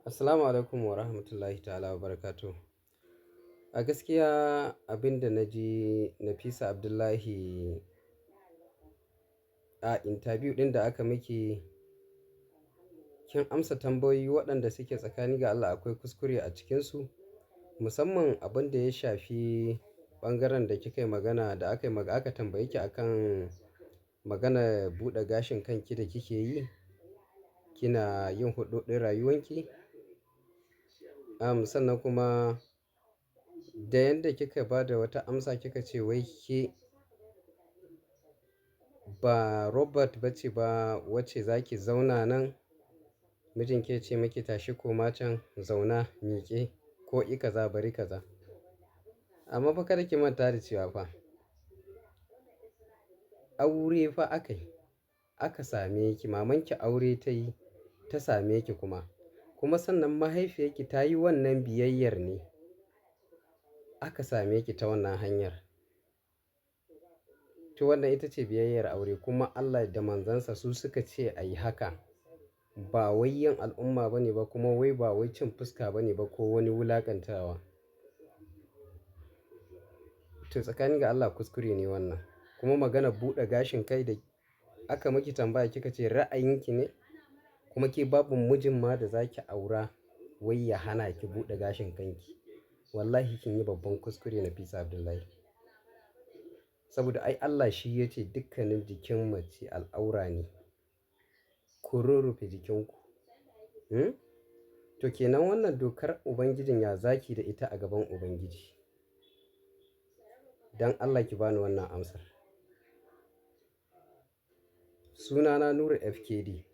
Assalamu alaikum wa rahmatullahi ta'ala wa barakatuh. A gaskiya abin da na ji Nafisa Abdullahi a interview ɗin da aka miki, kin amsa tambayoyi waɗanda suke tsakani ga Allah akwai kuskure a cikinsu. Musamman abin da ya shafi ɓangaren da kika yi magana da aka yi aka tambaye ki akan maganar buɗe gashin kanki da kike yi, kina yin huɗuɗin rayuwanki. Sannan kuma da yanda kika ba da wata amsa kika ce wai ke ba robot ba ce ba wacce za ki zauna nan mijinki ya ce miki tashi koma can zauna miƙe ko i kaza bari kaza. Amma fa kada ki manta da cewa fa aure fa aka yi, aka same ki, mamanki aure ta yi ta same ki kuma. Kuma sannan mahaifiyarki ta yi wannan biyayyar ne aka same ki ta wannan hanyar. To wannan ita ce biyayyar aure kuma Allah da manzansa su suka ce a yi haka. Ba wai yin al'umma ba ne ba kuma wai ba wai cin fuska ba ne ba ko wani wulaƙantawa. To tsakani ga Allah kuskure ne wannan. Kuma maganar buɗe gashin kai da aka miki tambaya kika ce ra'ayinki ne kuma ke babu mijin ma da za ki aura wai ya hana ki buɗe gashin kanki. Wallahi kin yi babban kuskure Nafisa Abdullahi. Saboda ai Allah shi ya ce dukkanin jikin mace al'aura ne. Ku rurrufe jikinku. Hmm? To kenan wannan dokar Ubangijin ya zaki da ita a gaban Ubangiji. Don Allah ki bani wannan amsar. Sunana Nura FKD.